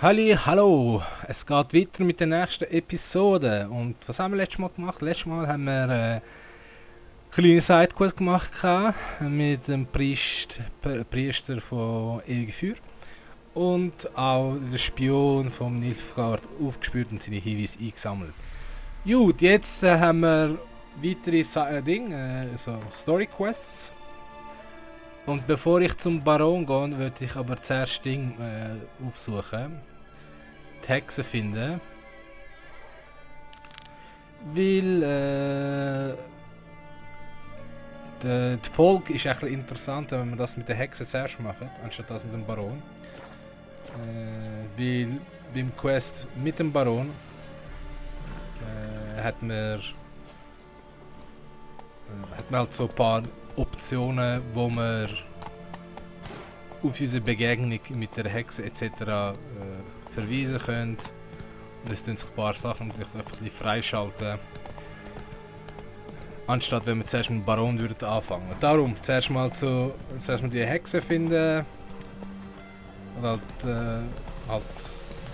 Hallo, es geht weiter mit der nächsten Episode. Und was haben wir letztes Mal gemacht? Letztes Mal haben wir eine kleine Sidequest gemacht mit dem Priester von Ewige Feuer. Und auch den Spion vom Nilfgaard aufgespürt und seine Hinweise eingesammelt. Gut, jetzt haben wir weitere so Story-Quests. Und bevor ich zum Baron gehe, würde ich aber zuerst aufsuchen. Die Hexe finden. Weil die Folge ist ein bisschen interessanter, wenn wir das mit der Hexe zuerst machen, anstatt das mit dem Baron. Weil beim Quest mit dem Baron hat man halt so ein paar Optionen, wo wir auf unsere Begegnung mit der Hexe etc. Verweisen können. Und es tun sich ein paar Sachen natürlich einfach ein bisschen freischalten. Anstatt wenn wir zuerst mit dem Baron würden anfangen. Darum zuerst mal die Hexe finden. Und halt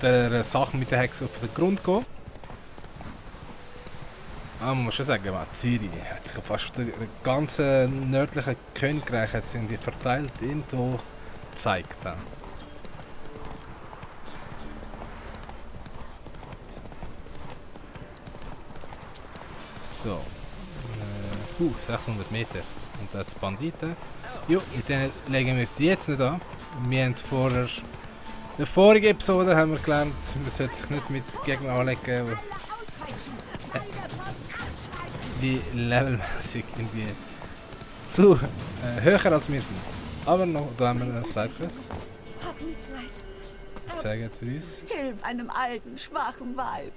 der Sache mit der Hexe auf den Grund gehen. Man muss schon sagen, Ciri hat sich fast den ganzen nördlichen Königreich hat irgendwie verteilt irgendwo gezeigt. So. 600 Meter. Und das Banditen. Jo, mit denen legen wir uns jetzt nicht an. Wir haben vorher... In der vorigen Episode haben wir gelernt, man sollte sich nicht mit Gegnern anlegen. Die levelmäßig irgendwie zu höher als wir sind. Aber noch, da haben wir eine Sidequest. Zeigt für uns. Hilf einem alten, schwachen Weib.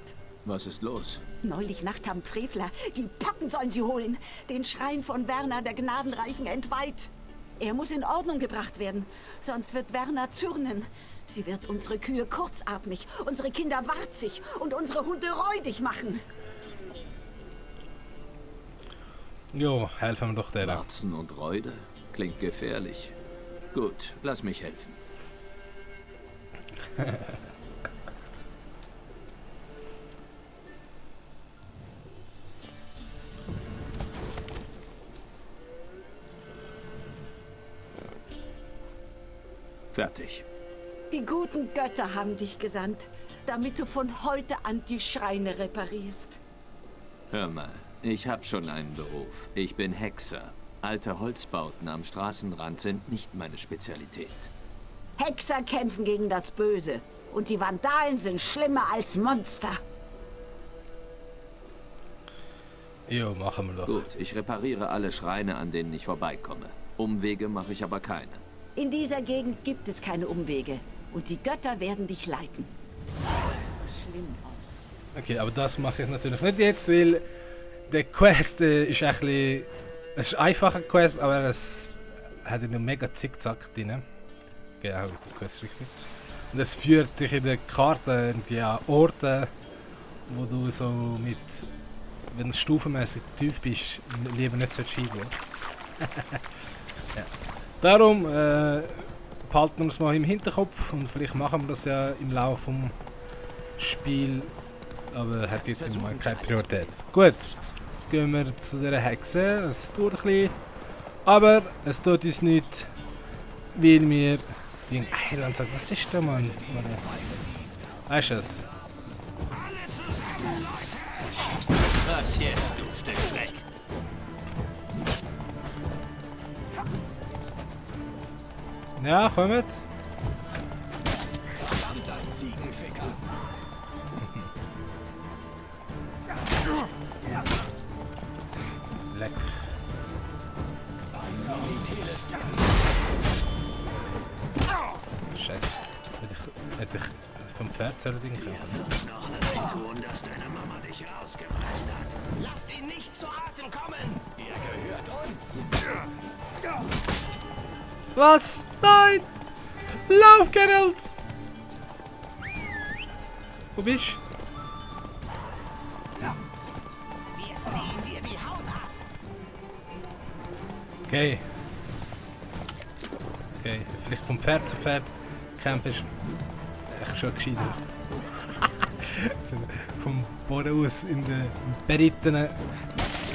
Was ist los? Neulich Nacht haben Frevler, die Pocken sollen sie holen, den Schrein von Werner der Gnadenreichen entweiht. Er muss in Ordnung gebracht werden, sonst wird Werner zürnen. Sie wird unsere Kühe kurzatmig, unsere Kinder warzig und unsere Hunde räudig machen. Jo, helfen wir doch der. Warzen und Räude? Klingt gefährlich. Gut, lass mich helfen. Fertig. Die guten Götter haben dich gesandt, damit du von heute an die Schreine reparierst. Hör mal, ich habe schon einen Beruf. Ich bin Hexer. Alte Holzbauten am Straßenrand sind nicht meine Spezialität. Hexer kämpfen gegen das Böse und die Vandalen sind schlimmer als Monster. Jo, machen wir doch. Gut, ich repariere alle Schreine, an denen ich vorbeikomme. Umwege mache ich aber keine. In dieser Gegend gibt es keine Umwege und die Götter werden dich leiten. Schlimm aus. Okay, aber das mache ich natürlich nicht jetzt, weil der Quest ist ein bisschen... Es ist ein einfacher Quest, aber es hat einen mega Zickzack drin. Genau, der Quest richtig. Und es führt dich in der Karte irgendwie an Orte, wo du so mit... Wenn du stufenmäßig tief bist, lieber nicht hingehen. Ja. Darum behalten wir es mal im Hinterkopf und vielleicht machen wir das ja im Laufe des Spiels, aber hat jetzt im Moment keine Priorität. Gut, jetzt gehen wir zu dieser Hexe, es tut ein bisschen, aber es tut uns nicht, weil wir den Heiland sagen, was ist da Mann? Weißt du es? Was jetzt, du Stück Dreck? Ja, kommt. Verdammter Ziegenficker. Leck. Scheiße. Hätte ich vom Pferd sollen Ding können. Tun, dass deine Mama dich ausgepresst hat. Lasst ihn nicht zu Atem kommen! Er gehört uns! Was? Nein! Lauf, Geralt! Wo bist du? Wir ziehen dir die Haut ab! Okay. Okay, vielleicht vom Pferd zu Pferd kämpfen. echt schon gescheiter. Vom Boden aus in den berittenen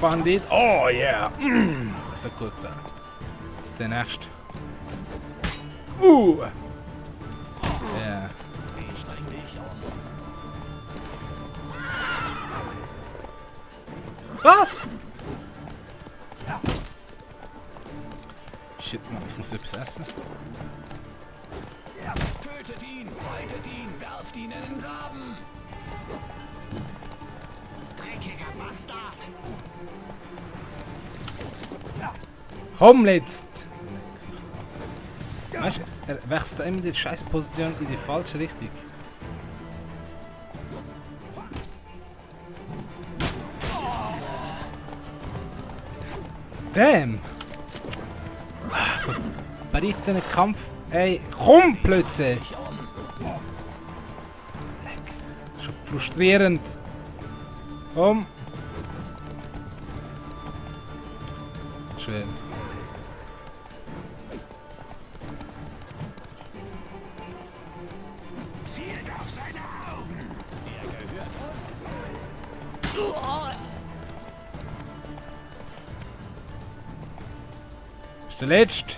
Bandit. Oh yeah! Das hat gut getan. Jetzt der nächste. Ja. Was? Shit, Mann, ich muss etwas essen. Tötet ihn, haltet ihn, werft ihn in den Graben. Dreckiger Bastard. Komm jetzt! Weißt du, er wechselt immer die scheiß Position in die falsche Richtung. Damn! So, berittenen Kampf. Ey, komm plötzlich! Leck. Schon frustrierend. Komm! Schön. Zielt auf seine Augen. Er gehört uns. Ist der letzte.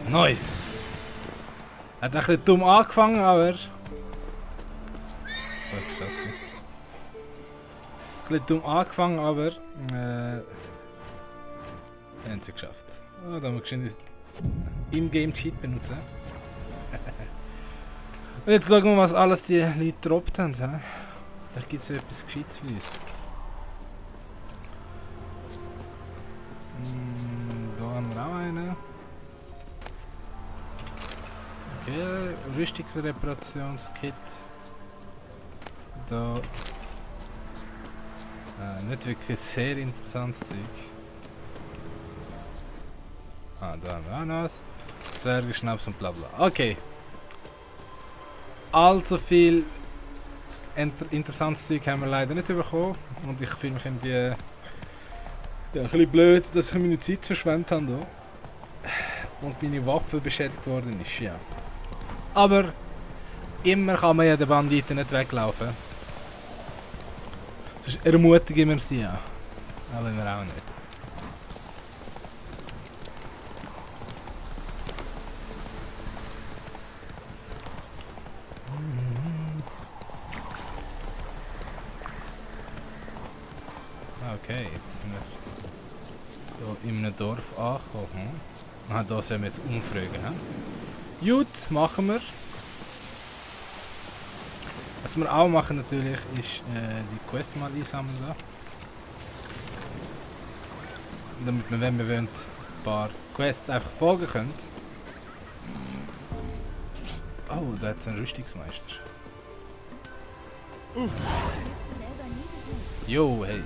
Nice. Hat ein bisschen dumm angefangen, aber... Was ist das hier? Ein bisschen dumm angefangen, aber... haben sie geschafft. Oh, da muss ich in-game Cheat benutzen. Und jetzt schauen wir, was alles die Leute gedroppt haben. Vielleicht gibt es etwas Gescheites für uns. Da haben wir auch einen. Okay, Rüstungsreparationskit. Da. Nicht wirklich sehr interessantes Zeug. Da haben wir auch noch was. Zwergenschnaps und bla bla. Okay. Allzu viel interessantes Zeug haben wir leider nicht bekommen. Und ich fühle mich irgendwie ja, ein bisschen blöd, dass ich meine Zeit verschwendet habe. Hier. Und meine Waffe beschädigt worden ist, ja. Aber immer kann man ja den Banditen nicht weglaufen. Sonst ermutigen wir sie ja. Aber wir auch nicht. Okay, jetzt sind wir hier in einem Dorf angekommen. Ah, da sollen wir jetzt umfragen. Gut, machen wir. Was wir auch machen natürlich ist die Quest mal einsammeln. Damit wir, wenn wir wollen, ein paar Quests einfach folgen können. Oh, da hat es einen Rüstungsmeister. Jo, hey.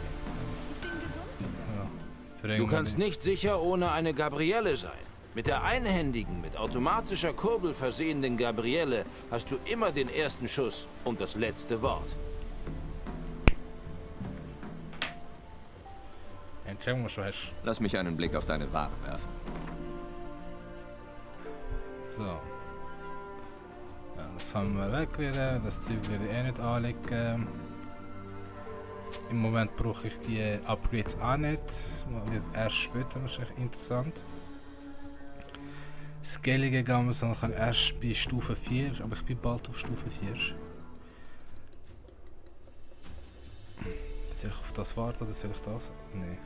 Ja, Du kannst nicht sicher ohne eine Gabrielle sein. Mit der einhändigen, mit automatischer Kurbel versehenen Gabrielle hast du immer den ersten Schuss und das letzte Wort. Entschuldigung, was du hast. Lass mich einen Blick auf deine Ware werfen. So. Ja, das haben wir weg wieder. Das Zeug werde ich eh nicht anlegen. Im Moment brauche ich die Upgrades auch nicht. Das wird erst später wahrscheinlich interessant. Scalige Gamma kann erst bei Stufe 4, aber ich bin bald auf Stufe 4. Soll ich auf das warten oder soll ich das? Nee.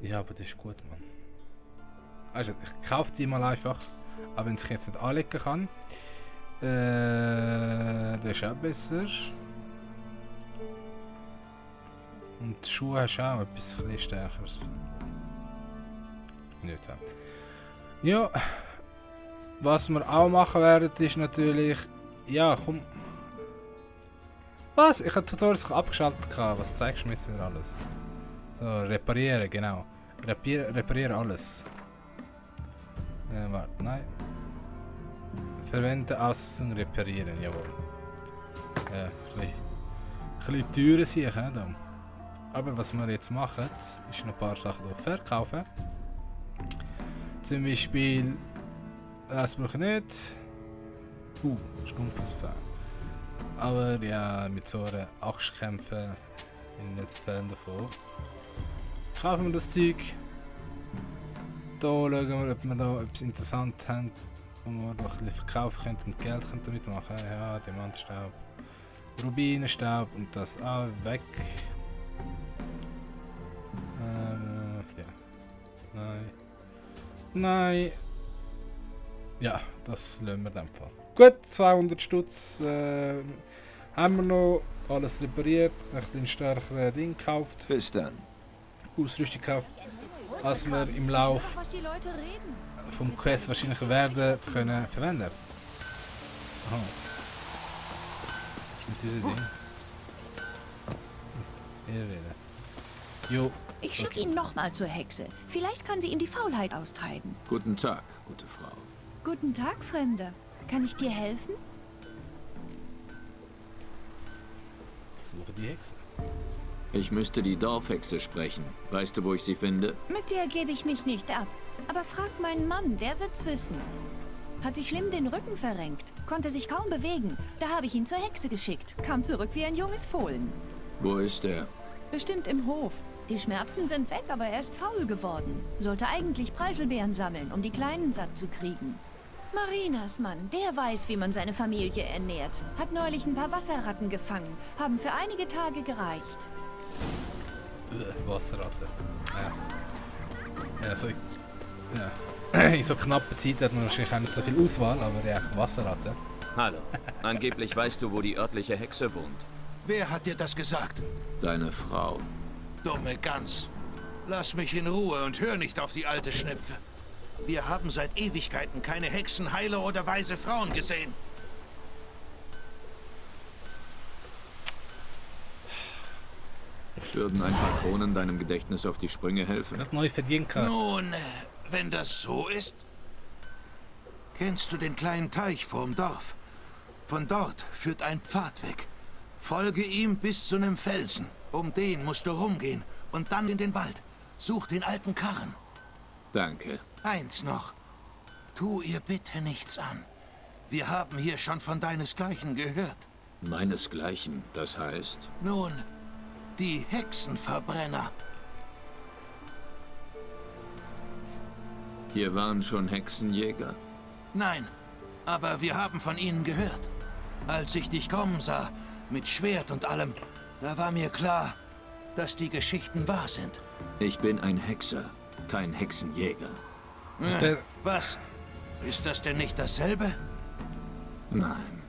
Ja, aber das ist gut, Mann. Also, ich kaufe die mal einfach, aber wenn ich jetzt nicht anlegen kann, das ist auch besser. Und die Schuhe hast du auch etwas stärkeres. Nicht, ja. Was wir auch machen werden, ist natürlich... Ja, komm... Was? Ich habe Tutorials abgeschaltet. Was zeigst du mir jetzt für alles? So, reparieren, genau. Reparieren alles. Warte, nein. Verwenden aus und reparieren, jawohl. Ja, ein bisschen teurer sicher, dann. Aber was wir jetzt machen, ist noch ein paar Sachen hier verkaufen. Zum Beispiel... Das brauche ich nicht. Stumpfes aber ja, mit so einer Axt kämpfen bin ich nicht Fan davon. Kaufen wir das Zeug. Da schauen wir, ob wir da etwas Interessantes haben, wo wir noch ein bisschen verkaufen können und Geld können damit machen. Ja, Diamantenstaub, Rubinenstaub und das auch weg. Ja. Nein. Nein. Ja, das lassen wir in dem Fall. Gut, 200 Stutz haben wir noch. Alles repariert, ein stärkeres Ding gekauft, Bis dann. Ausrüstung gekauft, als wir im Lauf Was die Leute reden. vom Quest wahrscheinlich werden können verwenden. Aha. Das ist mit diesem Ding. Hier reden. Jo. Ich schicke ihn nochmal zur Hexe. Vielleicht kann sie ihm die Faulheit austreiben. Guten Tag, gute Frau. Guten Tag, Fremder. Kann ich dir helfen? Ich suche die Hexe. Ich müsste die Dorfhexe sprechen. Weißt du, wo ich sie finde? Mit der gebe ich mich nicht ab. Aber frag meinen Mann, der wird's wissen. Hat sich schlimm den Rücken verrenkt, konnte sich kaum bewegen. Da habe ich ihn zur Hexe geschickt. Kam zurück wie ein junges Fohlen. Wo ist er? Bestimmt im Hof. Die Schmerzen sind weg, aber er ist faul geworden. Sollte eigentlich Preiselbeeren sammeln, um die Kleinen satt zu kriegen. Marinas Mann, der weiß, wie man seine Familie ernährt. Hat neulich ein paar Wasserratten gefangen. Haben für einige Tage gereicht. Wasserratte. Ja, so, ja. In so knapper Zeit hat man wahrscheinlich auch nicht so viel Auswahl, aber ja, Wasserratte. Hallo. Angeblich weißt du, wo die örtliche Hexe wohnt. Wer hat dir das gesagt? Deine Frau. Dumme Gans. Lass mich in Ruhe und hör nicht auf die alte Schnepfe. Wir haben seit Ewigkeiten keine Hexen, Heiler oder weise Frauen gesehen. Würden ein paar Kronen deinem Gedächtnis auf die Sprünge helfen? Das neu verdient kann. Nun, wenn das so ist... Kennst du den kleinen Teich vorm Dorf? Von dort führt ein Pfad weg. Folge ihm bis zu einem Felsen. Um den musst du rumgehen und dann in den Wald. Such den alten Karren. Danke. Eins noch. Tu ihr bitte nichts an. Wir haben hier schon von deinesgleichen gehört. Meinesgleichen, das heißt? Nun, die Hexenverbrenner. Hier waren schon Hexenjäger. Nein, aber wir haben von ihnen gehört. Als ich dich kommen sah, mit Schwert und allem, da war mir klar, dass die Geschichten wahr sind. Ich bin ein Hexer, kein Hexenjäger. Was? Ist das denn nicht dasselbe? Nein.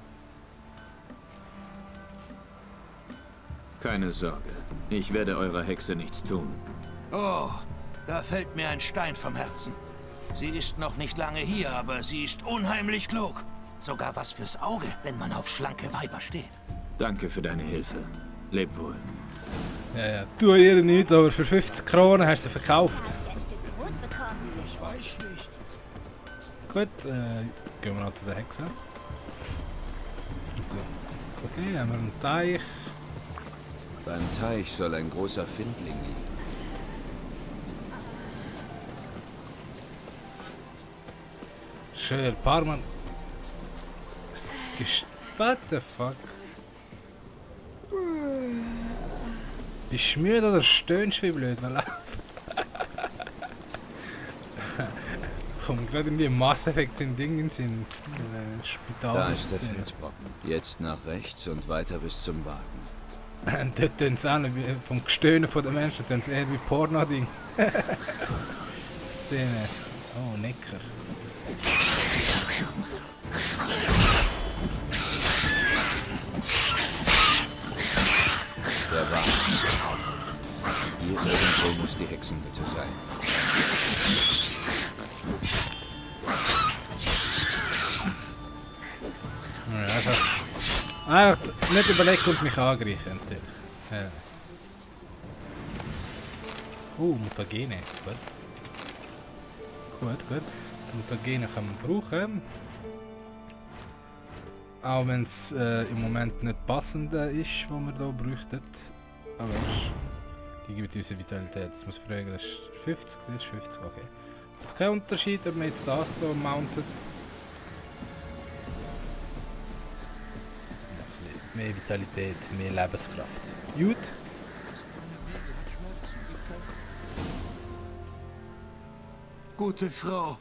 Keine Sorge, ich werde eurer Hexe nichts tun. Oh, da fällt mir ein Stein vom Herzen. Sie ist noch nicht lange hier, aber sie ist unheimlich klug. Sogar was fürs Auge, wenn man auf schlanke Weiber steht. Danke für deine Hilfe. Leb wohl. Ja, ja. Tu ihr nicht, aber für 50 Kronen hast du sie verkauft. Ich weiß nicht. Gut, gehen wir noch zu der Hexe. So. Okay, haben wir einen Teich. Beim Teich soll ein großer Findling liegen. Schön, Parman. What the fuck? Bist du müde oder stöhnst du wie blöd? Kommt gerade irgendwie ein Mass Effect in Dingen sind. Spital. Da ist der Felsbrocken. Jetzt nach rechts und weiter bis zum Wagen. Dort tun sie auch nicht wie vom Gestöhnen der Menschen, tun sie eher wie Porno-Ding. Szene. Oh, Necker. Der Wagen. Hier irgendwo muss die Hexenhütte sein. Ja, einfach nicht überlegen und mich angreifen. Ja. Mutagene. Gut. Gut. Die Mutagene kann man brauchen. Auch wenn es im Moment nicht passend ist, was wir hier bräuchten. Aber die gibt uns Vitalität. Das muss fragen, das ist 50, das ist 50, okay. Es ist kein Unterschied, ob man jetzt das hier mountet. Mehr Vitalität, mehr Lebenskraft. Gut. Gute Frau,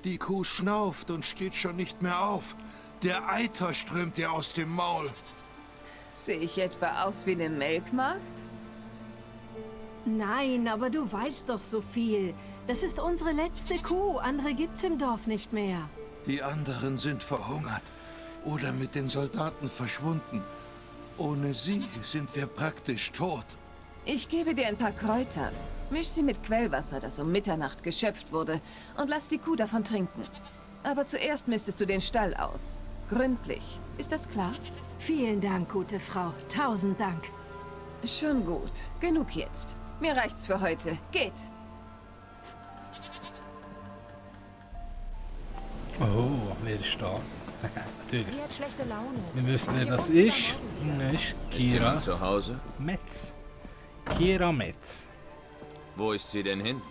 die Kuh schnauft und steht schon nicht mehr auf. Der Eiter strömt ihr aus dem Maul. Sehe ich etwa aus wie eine Melkmarkt? Nein, aber du weißt doch so viel. Das ist unsere letzte Kuh. Andere gibt's im Dorf nicht mehr. Die anderen sind verhungert oder mit den Soldaten verschwunden. Ohne sie sind wir praktisch tot. Ich gebe dir ein paar Kräuter. Misch sie mit Quellwasser, das um Mitternacht geschöpft wurde, und lass die Kuh davon trinken. Aber zuerst mistest du den Stall aus. Gründlich. Ist das klar? Vielen Dank, gute Frau. 1000 Dank. Schon gut. Genug jetzt. Mir reicht's für heute. Geht. Oh, wer ist das? Natürlich. Sie hat schlechte Laune. Wir wissen, wer das ist. Das ist Kira Zu Hause? Metz. Kira Metz. Wo ist sie denn hin?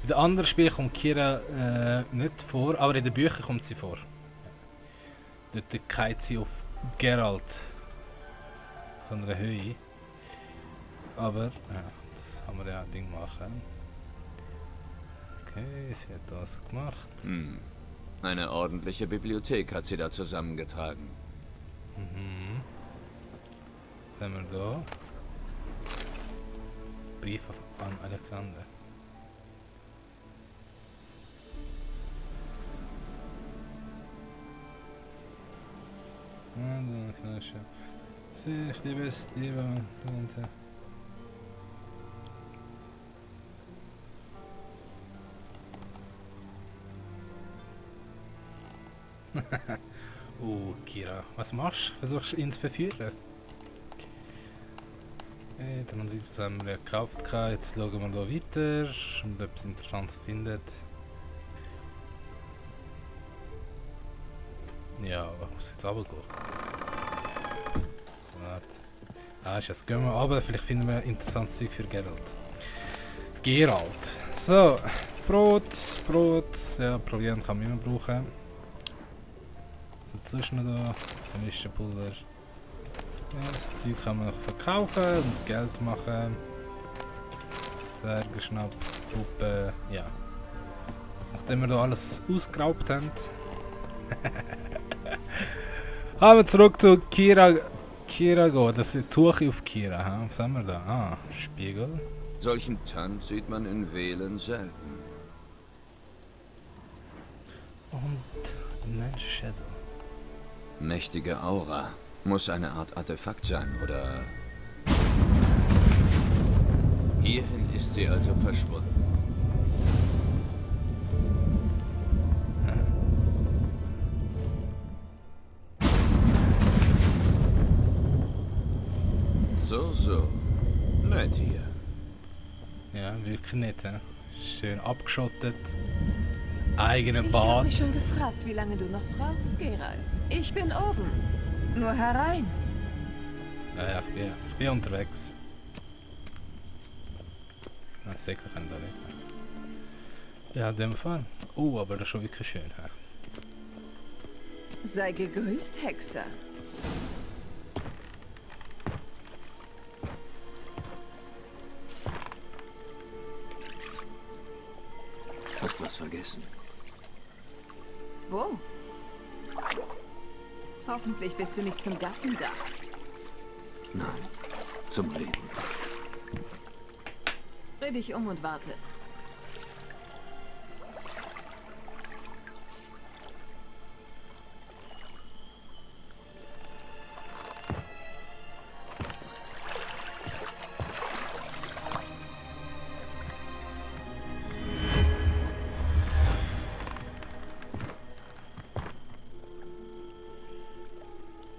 In den anderen Spielen kommt Kira nicht vor, aber in den Büchern kommt sie vor. Dort geht sie auf Geralt von einer Höhe. Aber, ja, das haben wir ja Ding machen. Okay, sie hat das gemacht. Eine ordentliche Bibliothek hat sie da zusammengetragen. Was haben wir da? Brief an Alexander. Ich liebe es, liebe. Oh, Kira, was machst du? Versuchst du ihn zu verführen? Okay, dann haben wir gekauft. Jetzt schauen wir da weiter und etwas Interessantes findet. Ja, ich muss jetzt runtergehen. Warte. Ah, ist jetzt gehen wir runter, vielleicht finden wir interessantes Zeug für Geralt. Geralt. So, Brot. Ja, Proviant kann man immer brauchen. Was ist sonst noch da? Pulver. Ja, das Zeug kann man noch verkaufen und Geld machen. Särge, Schnaps, Puppe, ja. Nachdem wir da alles ausgeraubt haben. Haben wir zurück zu Kira gehen. Das ist Tuch auf Kira. Ha? Was haben wir da? Ah, Spiegel. Solchen Tand sieht man in Velen selten. Und Menschschädel. Mächtige Aura. Muss eine Art Artefakt sein, oder? Hierhin ist sie also verschwunden. So. Nett hier. Ja, wirklich nett, he? Schön abgeschottet. Eigenen Ich habe Bad. mich schon gefragt, wie lange du noch brauchst, Geralt. Ich bin oben. Nur herein. Ja, ich bin unterwegs. Na, sicher kann da weg. Ja, in dem Fall. Oh, aber das ist schon wirklich schön. He? Sei gegrüßt, Hexer. Hast was vergessen? Wo? Hoffentlich bist du nicht zum Gaffen da. Nein, zum Reden. Dreh dich um und warte.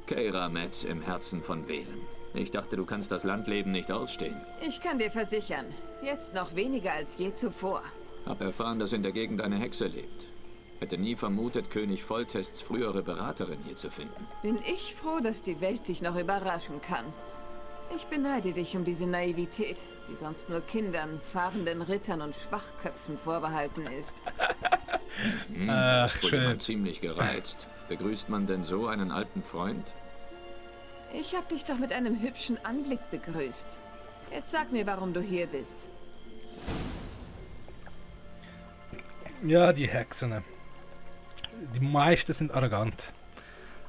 Keira Metz im Herzen von Velen. Ich dachte, du kannst das Landleben nicht ausstehen. Ich kann dir versichern, jetzt noch weniger als je zuvor. Hab erfahren, dass in der Gegend eine Hexe lebt. Hätte nie vermutet, König Foltests frühere Beraterin hier zu finden. Bin ich froh, dass die Welt dich noch überraschen kann. Ich beneide dich um diese Naivität, die sonst nur Kindern, fahrenden Rittern und Schwachköpfen vorbehalten ist. Das wurde man ziemlich gereizt. Begrüßt man denn so einen alten Freund? Ich hab dich doch mit einem hübschen Anblick begrüßt. Jetzt sag mir, warum du hier bist. Ja, die Hexen. Die meisten sind arrogant.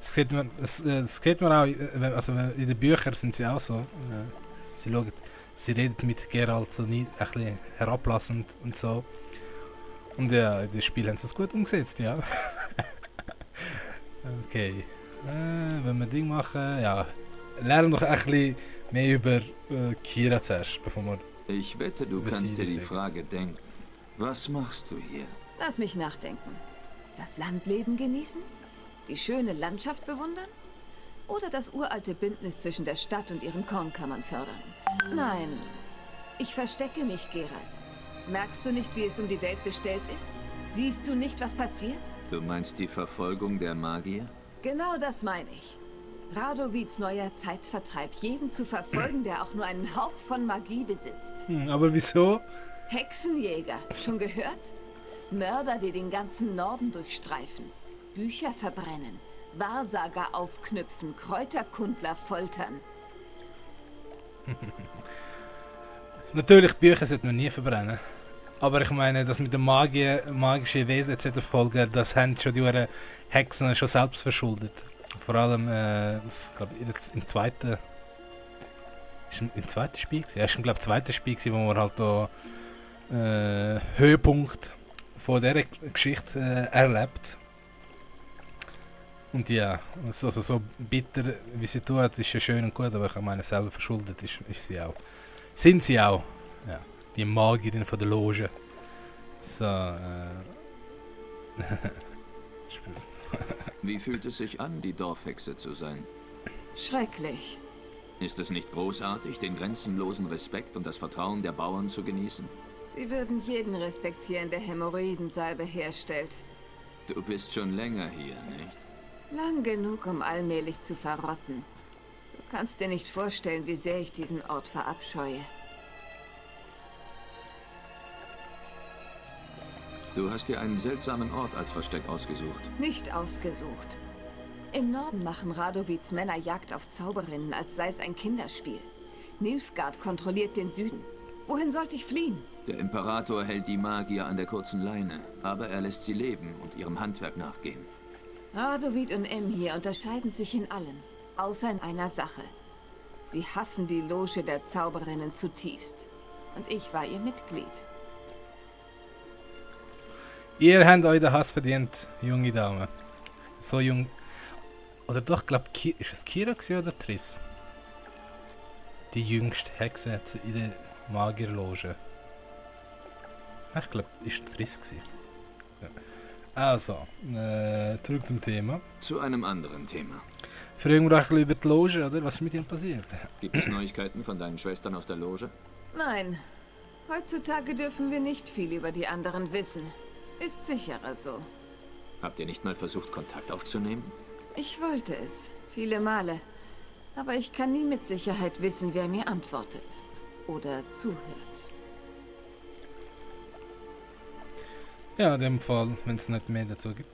Das sieht man auch, also in den Büchern sind sie auch so. Sie reden mit Geralt so nie ein bisschen herablassend und so. Und ja, in dem Spiel haben sie es gut umgesetzt, ja. Okay. Wenn wir Ding machen, ja. Lernen noch ein bisschen mehr über Kira zuerst, bevor wir... Ich wette, du kannst dir die Frage denken. Was machst du hier? Lass mich nachdenken. Das Landleben genießen? Die schöne Landschaft bewundern? Oder das uralte Bündnis zwischen der Stadt und ihren Kornkammern fördern? Nein, ich verstecke mich, Geralt. Merkst du nicht, wie es um die Welt bestellt ist? Siehst du nicht, was passiert? Du meinst die Verfolgung der Magier? Genau das meine ich. Radovids neuer Zeitvertreib, jeden zu verfolgen, der auch nur einen Hauch von Magie besitzt. Aber wieso? Hexenjäger, schon gehört? Mörder, die den ganzen Norden durchstreifen. Bücher verbrennen, Wahrsager aufknüpfen, Kräuterkundler foltern. Natürlich, Bücher sollte man nie verbrennen. Aber ich meine, das mit den magischen Wesen zu verfolgen, das haben schon die Hexen schon selbst verschuldet. Vor allem, ich glaube, im zweiten Spiel gewesen? Ja, ist glaube im zweiten Spiel gewesen, wo man halt da Höhepunkt von dieser Geschichte erlebt. Und ja, also so bitter wie sie tut, ist ja schön und gut, aber ich meine, selber verschuldet ist sie auch. Sind sie auch, ja, die Magierin von der Loge. So, Wie fühlt es sich an, die Dorfhexe zu sein? Schrecklich. Ist es nicht großartig, den grenzenlosen Respekt und das Vertrauen der Bauern zu genießen? Sie würden jeden respektieren, der Hämorrhoidensalbe herstellt. Du bist schon länger hier, nicht? Lang genug, um allmählich zu verrotten. Du kannst dir nicht vorstellen, wie sehr ich diesen Ort verabscheue. Du hast dir einen seltsamen Ort als Versteck ausgesucht. Nicht ausgesucht. Im Norden machen Radovids Männer Jagd auf Zauberinnen, als sei es ein Kinderspiel. Nilfgaard kontrolliert den Süden. Wohin sollte ich fliehen? Der Imperator hält die Magier an der kurzen Leine, aber er lässt sie leben und ihrem Handwerk nachgehen. Radovid und Emhyr unterscheiden sich in allem, außer in einer Sache. Sie hassen die Loge der Zauberinnen zutiefst. Und ich war ihr Mitglied. Ihr habt euch den Hass verdient, junge Dame. So jung. Oder doch, ich glaube, ist es Kira oder Triss? Die jüngste Hexe in der Magierloge. Ich glaube, ist Triss gewesen. Ja. Also, zurück zum Thema. Zu einem anderen Thema. Fragen wir auch ein bisschen über die Loge, oder? Was ist mit ihnen passiert? Gibt es Neuigkeiten von deinen Schwestern aus der Loge? Nein. Heutzutage dürfen wir nicht viel über die anderen wissen. Ist sicherer so. Habt ihr nicht mal versucht, Kontakt aufzunehmen? Ich wollte es. Viele Male. Aber ich kann nie mit Sicherheit wissen, wer mir antwortet. Oder zuhört. Ja, in dem Fall, wenn es nicht mehr dazu gibt.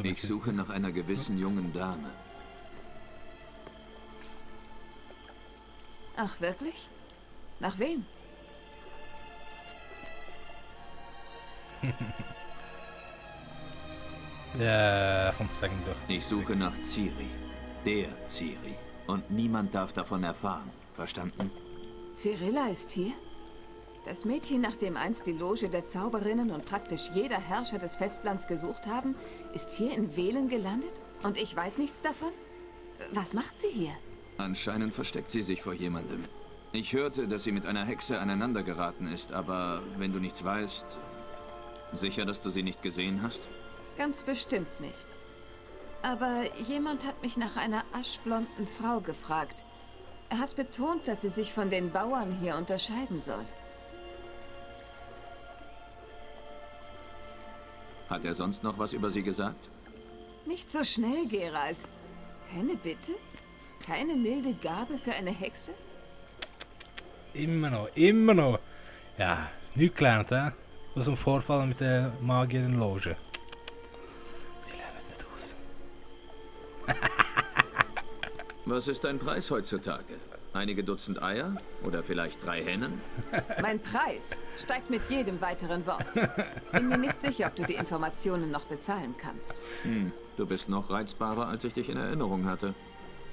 Ich suche nach einer gewissen jungen Dame. Ach, wirklich? Nach wem? Ja, komm, sag ihn doch. Ich suche nach Ciri. Der Ciri. Und niemand darf davon erfahren. Verstanden? Cirilla ist hier? Das Mädchen, nach dem einst die Loge der Zauberinnen und praktisch jeder Herrscher des Festlands gesucht haben, ist hier in Velen gelandet? Und ich weiß nichts davon? Was macht sie hier? Anscheinend versteckt sie sich vor jemandem. Ich hörte, dass sie mit einer Hexe aneinander geraten ist, aber wenn du nichts weißt... Sicher, dass du sie nicht gesehen hast? Ganz bestimmt nicht. Aber jemand hat mich nach einer aschblonden Frau gefragt. Er hat betont, dass sie sich von den Bauern hier unterscheiden soll. Hat er sonst noch was über sie gesagt? Nicht so schnell, Geralt. Keine Bitte? Keine milde Gabe für eine Hexe? Immer noch. Ja, nichts gelernt, aus dem Vorfall mit der Magierin-Loge. Die lernen nicht aus. Was ist dein Preis heutzutage? Einige Dutzend Eier? Oder vielleicht 3 Hennen? Mein Preis steigt mit jedem weiteren Wort. Bin mir nicht sicher, ob du die Informationen noch bezahlen kannst. Du bist noch reizbarer, als ich dich in Erinnerung hatte.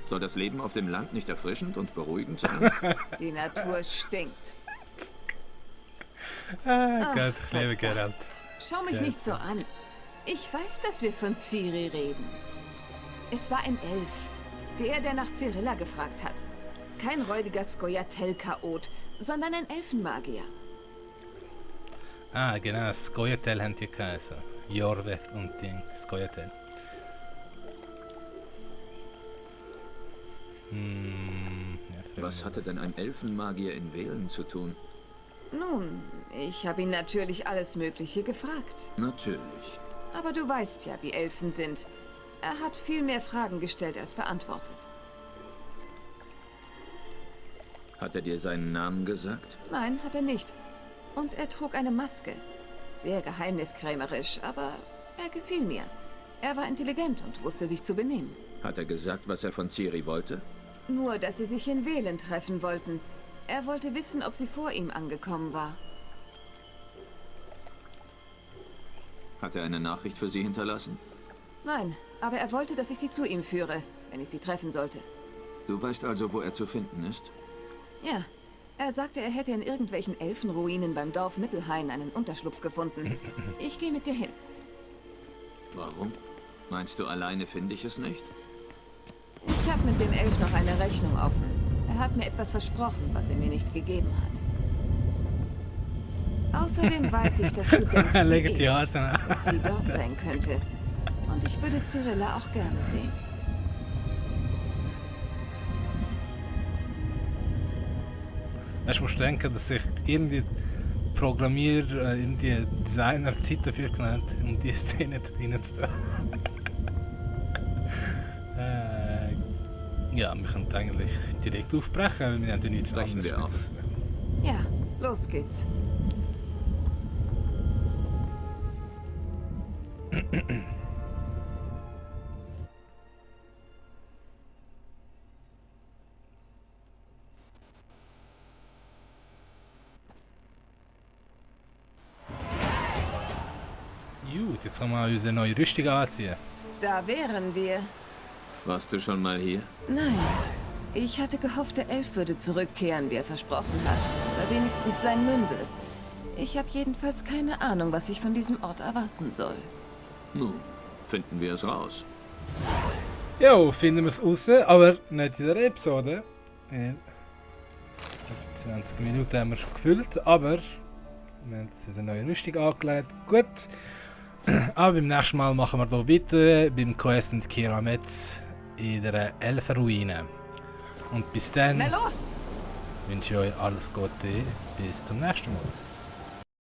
Soll das Leben auf dem Land nicht erfrischend und beruhigend sein? Die Natur stinkt. Gott, ich liebe Geralt. Schau mich nicht so an. Ich weiß, dass wir von Ciri reden. Es war ein Elf. Der nach Cyrilla gefragt hat. Kein räudiger Scoia'tael-Chaot, sondern ein Elfenmagier. Ah, genau, Scoia'tael haben die geheißen. Jorveth und Ding, Scoia'tael. Was hatte denn ein Elfenmagier in Velen zu tun? Nun, ich habe ihn natürlich alles Mögliche gefragt. Natürlich. Aber du weißt ja, wie Elfen sind. Er hat viel mehr Fragen gestellt als beantwortet. Hat er dir seinen Namen gesagt? Nein, hat er nicht. Und er trug eine Maske. Sehr geheimniskrämerisch, aber er gefiel mir. Er war intelligent und wusste sich zu benehmen. Hat er gesagt, was er von Ciri wollte? Nur, dass sie sich in Velen treffen wollten. Er wollte wissen, ob sie vor ihm angekommen war. Hat er eine Nachricht für sie hinterlassen? Nein, aber er wollte, dass ich sie zu ihm führe, wenn ich sie treffen sollte. Du weißt also, wo er zu finden ist? Ja, er sagte, er hätte in irgendwelchen Elfenruinen beim Dorf Mittelhain einen Unterschlupf gefunden. Ich gehe mit dir hin. Warum? Meinst du, alleine finde ich es nicht? Ich habe mit dem Elf noch eine Rechnung offen. Er hat mir etwas versprochen, was er mir nicht gegeben hat. Außerdem weiß ich, dass du denkst, wie ich, dass sie dort sein könnte. Und ich würde Cyrilla auch gerne sehen. Ich muss denken, dass sich irgendwie Programmierer, irgendwie Designer Zeit dafür genommen haben, um diese Szene reinzutun. Ja, wir können eigentlich direkt aufbrechen, weil wir haben ja nichts anderes. Brechen wir auf. Ja, los geht's. Gut, jetzt können wir unsere neue Rüstung anziehen. Da wären wir. Warst du schon mal hier? Nein. Ich hatte gehofft, der Elf würde zurückkehren, wie er versprochen hat. Oder wenigstens sein Mündel. Ich habe jedenfalls keine Ahnung, was ich von diesem Ort erwarten soll. Nun, finden wir es raus. Jo, finden wir es raus, aber nicht in der Episode. 20 Minuten haben wir schon gefüllt, aber wir haben jetzt eine neue Rüstung angelegt. Gut. Aber beim nächsten Mal machen wir hier weiter beim Quest mit Keira Metz in der Elfenruine. Und bis dann Na los! wünsche ich euch alles Gute. Bis zum nächsten Mal.